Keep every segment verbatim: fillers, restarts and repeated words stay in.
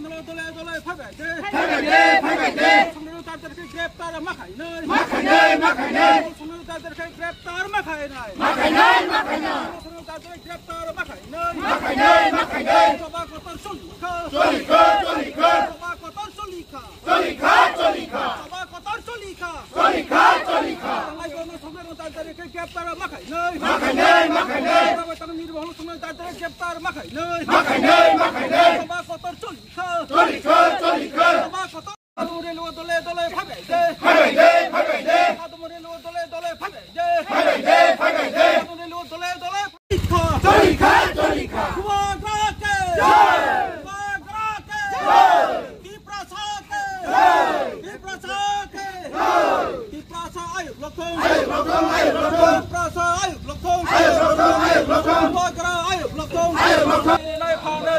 Dole dole phaibai de. Phaibai de, phaibai de. Songno tatarke greptar ma khainai. Ma khainai, ma khainai. Songno tatarke greptar ma khainai. Ma khainai, ma khainai. Songno tatarke greptar ma khainai. Ma khainai, ma khainai. Choba kotor cholikha. Cholikha, cholikha. Choba kotor cholikha. Cholikha, cholikha. Choba kotor cholikha. Cholikha, cholikha. Ai kono songno tatarke greptar ma khainai. Ma khainai, ma khainai. Choba kotor nirmol songno tatarke greptar ma khainai. Ma khainai, ma khainai. Choba kotor cholikha. Cholikha, cholikha. Choba kotor Adumre lo dole dole phaibai de. Phaibai de, phaibai de. Adumre lo dole dole phaibai de. Phaibai de, phaibai de. Adumre lo dole dole phaibai de. Cholikha, cholikha. Bubagra ke. Jai. Bubagra ke. Jai. Tiprasa ke. Jai. Tiprasa ke. Jai. Tiprasa ayuk lokthong. Ayuk lokthong, ayuk lokthong. Tiprasa ayuk lokthong. Ayuk lokthong, ayuk lokthong. Bubagra ayuk lokthong. Ayuk lokthong. Nai phane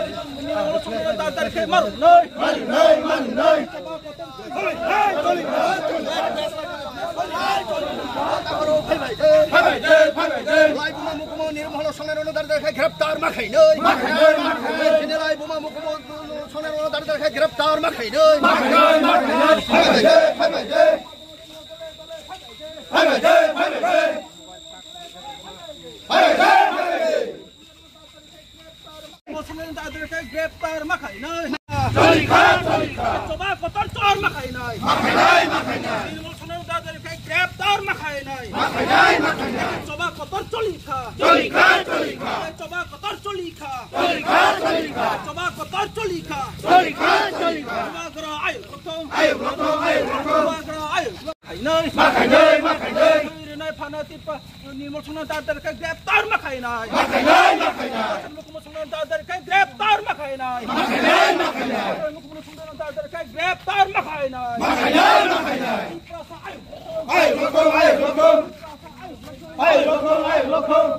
ni ulo songno dadar khe maru noi. Maru noi, maru noi. Phaibai de, phaibai de. Laibuma mukumu nirmol songno dadar khe greptar ma khainai. Ma khainai, ma khainai. Laibuma mukumu songno dadar khe greptar ma khainai. Ma khainai, ma khainai. Phaibai de, phaibai de. Phaibai de, phaibai de. Phaibai de, phaibai de. Songno dadar khe greptar ma khainai. Cholikha, cholikha. Choba kotor chor ma khainai. Ma khainai, ma khainai. Songno dadar khe greptar ma khainai. Ma khainai, ma khainai. Choba kotor cholikha. Cholikha, cholikha. Choba kotor cholikha. Cholikha, cholikha. Choba kotor cholikha. Cholikha, cholikha. Bubagra ayuk lokthong. Ayuk lokthong, ayuk lokthong. Bubagra ayuk khainai. Ma khainai, ma khainai. Rinai phana tipa nirmol songno dadar khe greptar ma khainai. Ma khainai, ma khainai. Mukumu songno dadar khe greptar ma khainai. Ma khainai, ma khainai. Mukumu songno dadar khe greptar ma khainai. Ma khainai, ma khainai. Tiprasa ayuk. Ayuk lokthong, ayuk lokthong. Ayuk lokthong, ayuk lokthong.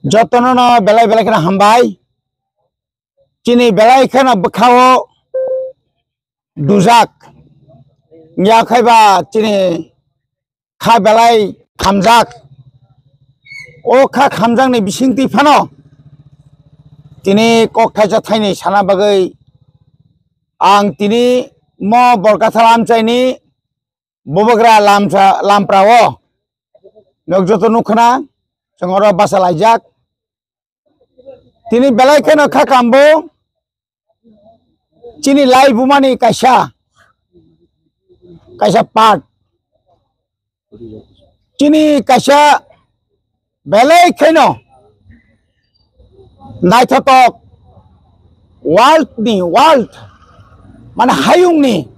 Jotono no belai belai kheno hambai. Chini belai kheno bwkhao dujak. Wngya khe ba chini kha belai khamjak. O kha khamjakni bisingtwi phano tini kok thaisa thaini sana bagwi ang tini mo Borkatha lamchaini bubagra lamsa, lamprao nok joto nukkhna chwng oro basa laijak. Tini belai kheno kha kambo chini laibumani kaisa, kaisa part. Chini kaisa belai kheno naithotok world ni, world mane hayungni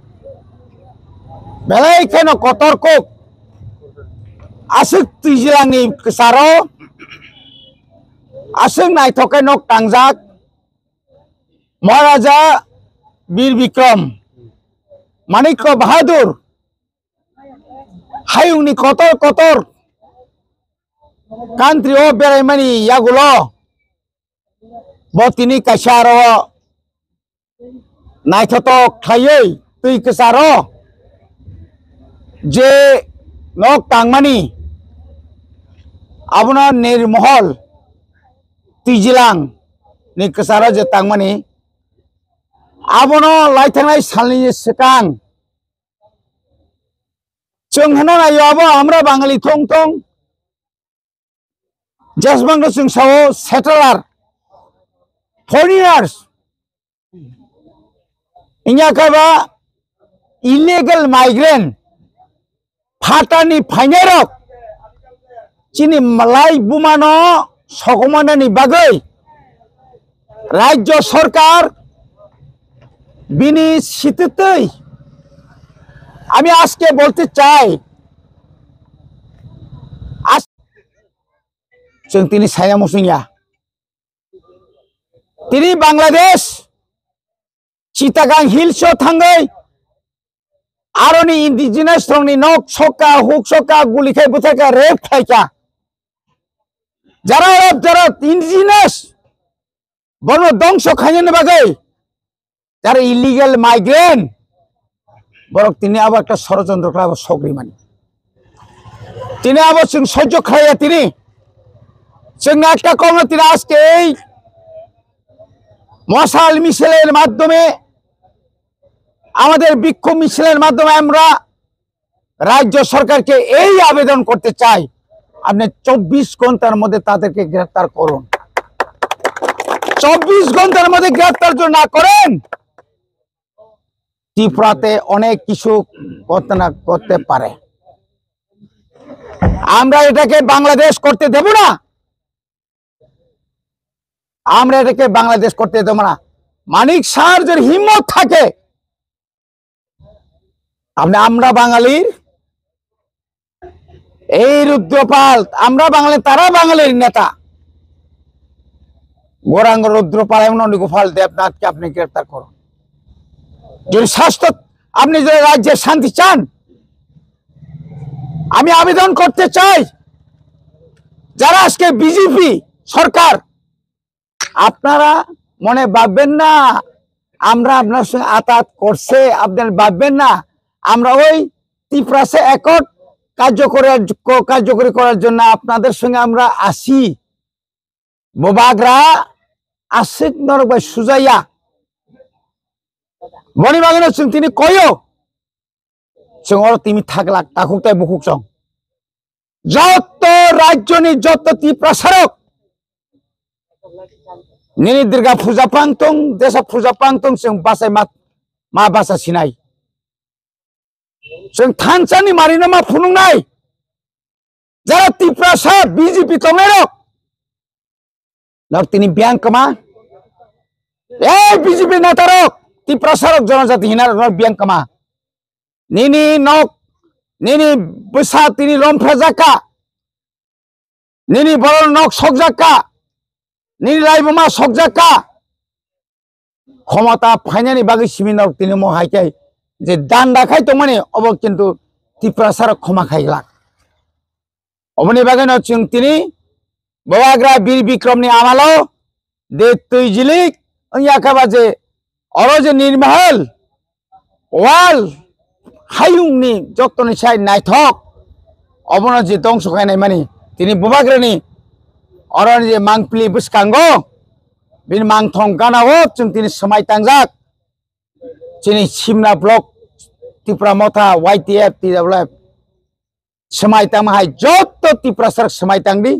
belai kheno kotor kok aswk twijlangni kwcharo aswk naithok khe nok tangjak Maharaja Bir Bikram Manikya Bahadur hayungni kotor kotor country o beraimani yagulo bo tini kaisa aro naithotok khlaiwi twi kwcharo je nok tangmani abono Nirmohol Twijilang ni kwcharo je tangmani abono laithangnai salni swkang chwng hwnna naio abo amra Bangali thong thong. Jesbangno chwng sao settler, foreigners. Wngya khe ba illegal migrant, phatani phainairok chini malai bumano sokomornani bagwi Rajya Sarkar bini sititwi ami aske bolte chai. As-, chwng tini saya musungya. Tini Bangladesh, Chittagong Hills o thangwi aroni indigenous rokni nok sokka, huk sokka, guli khai bwthai kha, rape khai kha. Jara Arab, jara indigenous, bono dongso khainani bagwi, jara illegal migrant, borok tini abo ekta sorojontro khlai abo sogri mani. Tini abo chwng sojjo khlaiya tini. Chwng ekta kokno tini ajke ei mosal misilni maddhome, amader bikkhub misilni maddhome amra রাজ্য সরকারকে এই আবেদন করতে চাই, আপনি চব্বিশ ঘন্টার মধ্যে তাদেরকে গ্রেফতার করুন। চব্বিশ ঘন্টার মধ্যে গ্রেফতার যদি না করেন, ত্রিপুরাতে অনেক কিছু ঘটনা ঘটতে পারে। আমরা এটাকে বাংলাদেশ করতে দেব না, আমরা এটাকে বাংলাদেশ করতে দেব না। মানিক শাহর যদি হিম্মত থাকে, আপনি আমরা বাঙালির এই রুদ্রপাল, আমরা বাঙালি, তারা বাঙালির নেতা। গৌরাঙ্গ রুদ্রপাল এবং নন্দগোপাল দেবনাথকে আপনি গ্রেফতার করুন। যদি স্বাস্থ্য, আপনি যদি রাজ্যের শান্তি চান, আমি আবেদন করতে চাই, যারা আজকে বিজেপি সরকার, আপনারা মনে ভাববেন না আমরা আপনার সঙ্গে আতাত করছে, আপনারা ভাববেন না আমরা ওই তিপ্রাসা অ্যাকর্ড কার্যকরী, কার্যকরী করার জন্য আপনাদের সঙ্গে আমরা আছি। Bubagra aswk norok bai sujaya. Boni bagwino chwng tini koyo. Chwng oro timi thaglak, takhuk tai bukhuk chong. Jotto rajyoni jotto Tiprasarok nini Durga puja pang tong, desa puja pang tong, chwng bachai ma, ma bacha sinai. Chwng thansani marino ma phunuknai. Jara Tiprasa B J P tongnairok, nok tini biyang kwma. Ei B J P netarok, Tiprasarok jonojati hinarok nok biyang kwma. Nini nok, nini bwsa tini romphrejakka. Nini borok nok sokjakka. Nini laibuma sokjakka. Khomota phainani bagwi simi norok tini mo hai khe je danda khai tongmani obo kintu Tiprasarok khoma khai glak. Oboni bagwino chwng tini Bubagra Bir Bikromni amalo de twi jilik wngya khe ba je oro je Nirmahal wal hayungni jottoni sai naithok obono je dongso khainai mani tini Bubagrani oroni je mangpili bwskango bini mangthong ganao chwng tini swmai tangjak. Chini Simna block, Tipra Motha, Y T F, T W F. Swmai tangma hai jotto Tiprasarok swmai tangdi,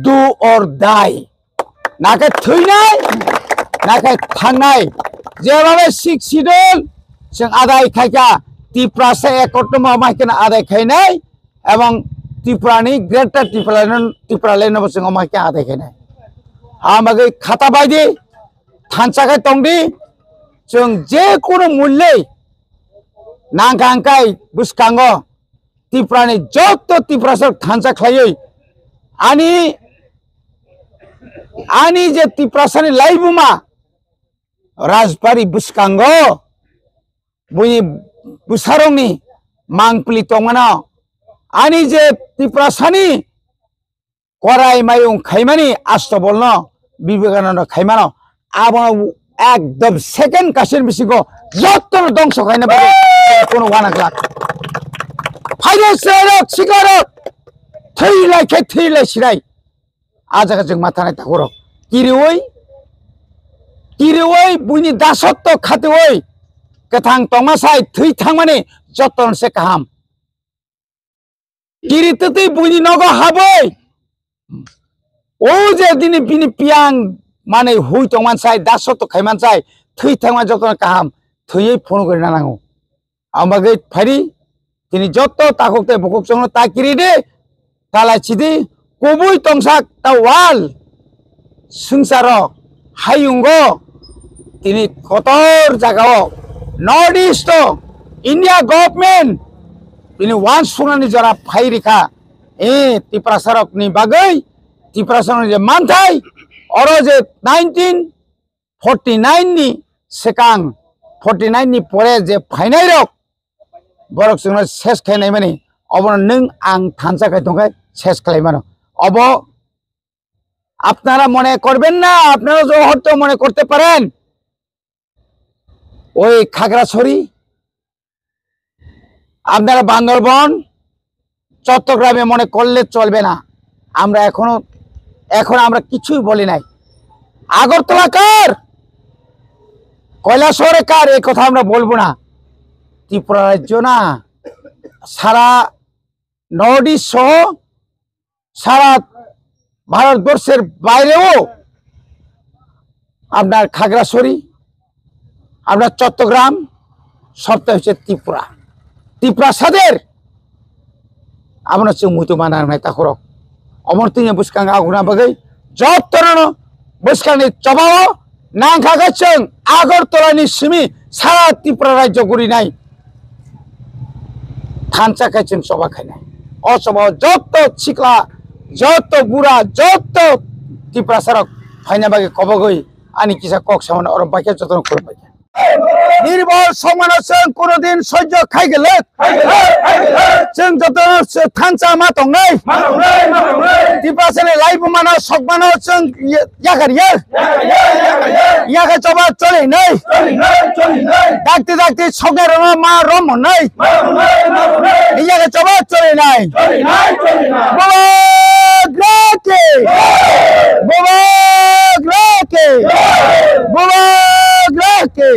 do or die. Nakhe thwinai, nakhe thangnai. Jebhabe Sixth Schedule chwng adai khaikha, Tiprasa ekottomo amai kheno adai khainai, ebong Tripurani Greater Tipraland, Tipraland no bo chwng amai khe adai khainai. Amagwi khata baidi, thansa khai tongdi, chwng je kono mullei nangkha hwnkhe bwskango Tiprani jotto Tiprasarok thansa khlaiwi ani, ani je Tiprasani laibuma Rajbari bwskango buini bwsarokni mangpili tongmano ani je Tiprasani korai mayung khaimani astobolno Vivekananda khaimano abono ekdom second kasir bisingo jottono dongso khaina bagwi kono wana glak. Phaide chwrairok sikarok thwi lai khe thwi lai sinai. A jaga chwng ma thanai takhorok kiriwi, kiriwi buini dasotto khatiwi kwthang tongma sai thwi thangmani jottono se kaham. Kiri twtwi buini nogo habwi. O je dini bini piyang manwi hui tongman sai, daso to khaiman sai, thwi thangma jotono kaham, thwiwi phunuk rina nango. Ang bagwi phari, tini jotto takhuk tei bukhuk chwngno ta kiri di, ta lai chidi, kubui tongsak ta wal. Swngcharo hayungo tini kotor jagao North East o India government tini wansuknani jora phai rikha. E Tiprasarokni bagwi Tiprasarokni je manthai oro je nineteen forty nine ni swkang forty nine ni pore je phainairok borok chwngno ses khainai mani obono nwng ang thansa khai tongkhe ses khlai mano. Obo আপনারা মনে করবেন না, আপনারা যে হয়তো মনে করতে পারেন ওই খাগড়াছড়ি, আপনারা বান্দরবন, চট্টগ্রামে মনে করলে চলবে না। আমরা এখনো, এখন আমরা কিছুই বলি নাই। আগরতলা কার, কৈলাসহরে কার, এই কথা আমরা বলবো না। ত্রিপুরা রাজ্য না, সারা নর্থ ইস্ট সহ সারা ভারতবর্ষের বাইরেও আপনার খাগড়াছড়ি, আপনার চট্টগ্রাম, সবটাই হচ্ছে ত্রিপুরা। ত্রিপুরাসাদের abono chwng muitu mana wngnai takhorok. Omono tini bwskang aguna bagwi jotono bwskangni chobao nangkha khe chwng Agartala ni simi sara Tripura rajyo gurinai thansa khe chwng choba khainai. O chobao joto sikla, joto bura, joto Tiprasarok phaina bagwi kobogwi ani kisa kok samano oro baikhe jotono khulumbaikhe. Nirbol songmano chwng kunodin sojjo khai gelek. Chwng joto thansa ma tongnai. Tiprasani laibumano sokmano chwng yakar ye. Yakar choba choli nai. Dakti dakti soknai roma ma romo nai. Yakar choba choli nai. Baba Grake. Baba Grake. Baba Grake.